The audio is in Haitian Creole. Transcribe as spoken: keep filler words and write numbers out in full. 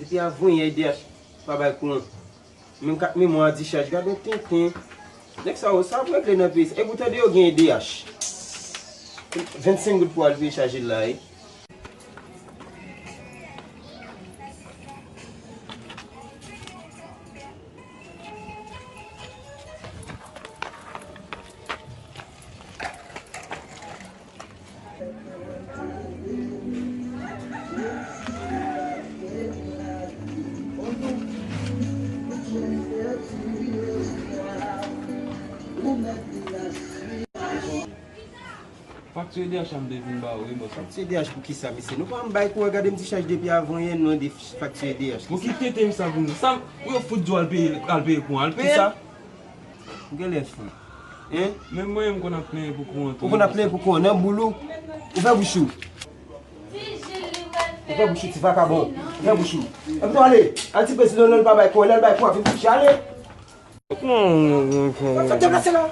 Depi avan yè E D H pa bay kouran. Menm kat memwa a dichaj, gad yon tenten. Nèg sa yo, sa ap regle nan peyi sa. Epi w tande yo gen E D H. Vennsenk goud pou al peye chaje l la, wi. Fakti E D H la m te vin ba ou, wi, bòs. Fakti E D H pou kisa, mesye? Nou pa janm bay kouran, gade m dichaj depi avan yè, nou mande fakti E D H. Bon, ki tenten m sa pou nou? Sa, pou yo fout di w al peye, al peye kouran, al peye. Kisa? M genlè fou. Hein? Menm mwen, m konn ap plenyen pou kouran tou. Ou konn ap plenyen pou kouran, nan boul ou? Ouvè bouch ou. Ouvè bouch ou, ti vakabon. Ouvè bouch ou. Epi tou ale. Al ti prezidan nan l pa bay kouran, lè l bay kouran, vin kouche, ale. Sa deplase la.